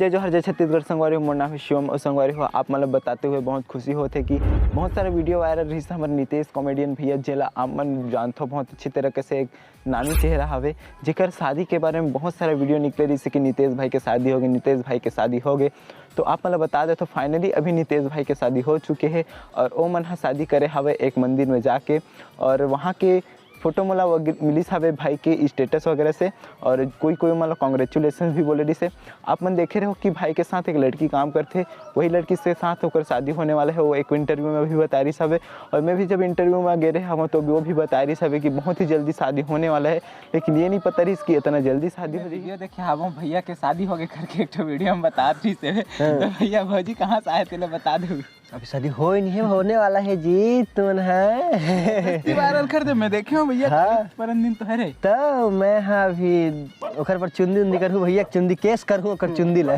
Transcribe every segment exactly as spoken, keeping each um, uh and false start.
जोहार, जय छत्तीसगढ़ संगवारी हो, मोर नाम है शिवम। और संगवारी हो, आप मन ल बताते हुए बहुत खुशी होत हे कि बहुत सारा वीडियो वायरल रहिस हमर नितेश कॉमेडियन भैया, जेला आप मन जानथो बहुत अच्छी तरीके से, एक नामी चेहरा हवे, जेकर शादी के बारे में बहुत सारा वीडियो निकले रहिस कि नितेश भाई के शादी हो गए, नितेश भाई के शादी हो गए। तो आप मन ल बता देथो, फाइनली अभी नितेश भाई के शादी हो चुके हे और ओ मन ह शादी करे हवे एक मंदिर में जाके, और वहाँ के फोटो मोला वग-, मिलिस हवे भाई के स्टेटस वगैरह से, और कोई कोई मोला कॉन्ग्रेचुलेशन भी बोले रहिस हे। आप मन देखे रहो कि भाई के साथ एक लड़की काम करथे, वही लड़की से साथ ओकर शादी होने वाला है, वो एक इंटरव्यू में भी बता रहिस हवे। और मैं भी जब इंटरव्यू में गे रहे हवं तो वो भी बता रहिस हवे कि बहुत ही जल्दी शादी होने वाला है, लेकिन ये नहीं पता रहिस कि इतना जल्दी शादी हो जाएगी। वीडियो देखे हवं भैया के शादी हो गए करके एक ठो वीडियो में बता रहिस हे। तो भैया भौजी कहाँ से आए तेला बता दो। अभी शादी हो ही नहीं है, होने वाला है जी, तुमन है। वायरल कर दे, मैं देखे हूँ भैया, हाँ। परन दिन तो हरे। तो मैं हाँ अभी ओकर पर चुंदी उंदी करहूँ भैया, चुंदी केस करहूँ ओकर चुंदी ला।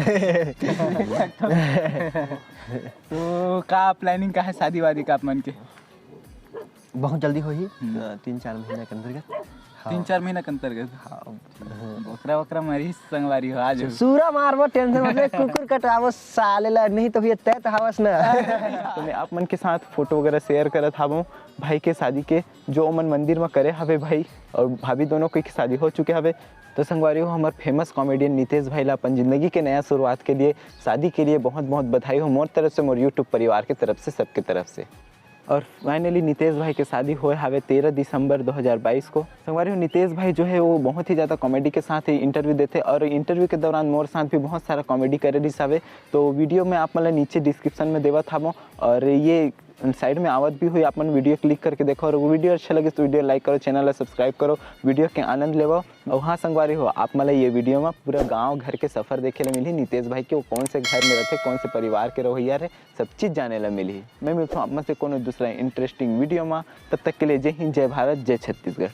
तो का प्लानिंग का है शादी वादी का आप मन के? बहुत जल्दी होही, हम्म। अ, तीन चार महीना के अंतर्गत। हाँ। तीन चार महीना के अंतर्गत। हाँ। बोकरा वोकरा मरी संगवारी हो आज। सूरा मारबो, टेंशन मत ले, कुकुर कटाबो साले ला, नहीं तो ये तय तो हवस ना। तो मैं आप मन के साथ फोटो वगैरह शेयर करत हावों भाई के शादी के, जो ओमन मंदिर में करे हवे भाई, और भाभी दोनों के शादी हो चुके हवे। तो संगवारी हो, हमर फेमस कॉमेडियन नितेश भाई ला अपन जिंदगी के नया शुरुआत के लिए, शादी के लिए बहुत बहुत बधाई हो मोर तरफ से, मोर यूट्यूब परिवार के तरफ से, सबके तरफ से। और फाइनली नितेश भाई के शादी होए हावे तेरह दिसंबर दो हज़ार बाईस को। संगवारी हो, नितेश भाई जो है वो बहुत ही ज़्यादा कॉमेडी के साथ ही इंटरव्यू देथे, और इंटरव्यू के दौरान मोर साथ भी बहुत सारा कॉमेडी करे रहिस हावे। तो वीडियो में आप मन ला नीचे डिस्क्रिप्शन में देवत हावों, और ये साइड में आवत भी हुई, आप मन वीडियो क्लिक करके देखो, और वो वीडियो अच्छा लगे तो वीडियो लाइक करो, चैनल ला सब्सक्राइब करो, वीडियो के आनंद लेवो। और हाँ संगवारी हो, आप मन ला ये वीडियो में पूरा गाँव घर के सफर देखे ला मिलही, नितेश भाई के वो कौन से घर में रहथे, कौन से परिवार के रहोइया रहे, सब चीज़ जाने ला मिलही। मैं मिलता हूँ आप मन से कोनो दूसरा इंटरेस्टिंग वीडियो में, तब तक के लिए जय हिंद, जय भारत, जय छत्तीसगढ़।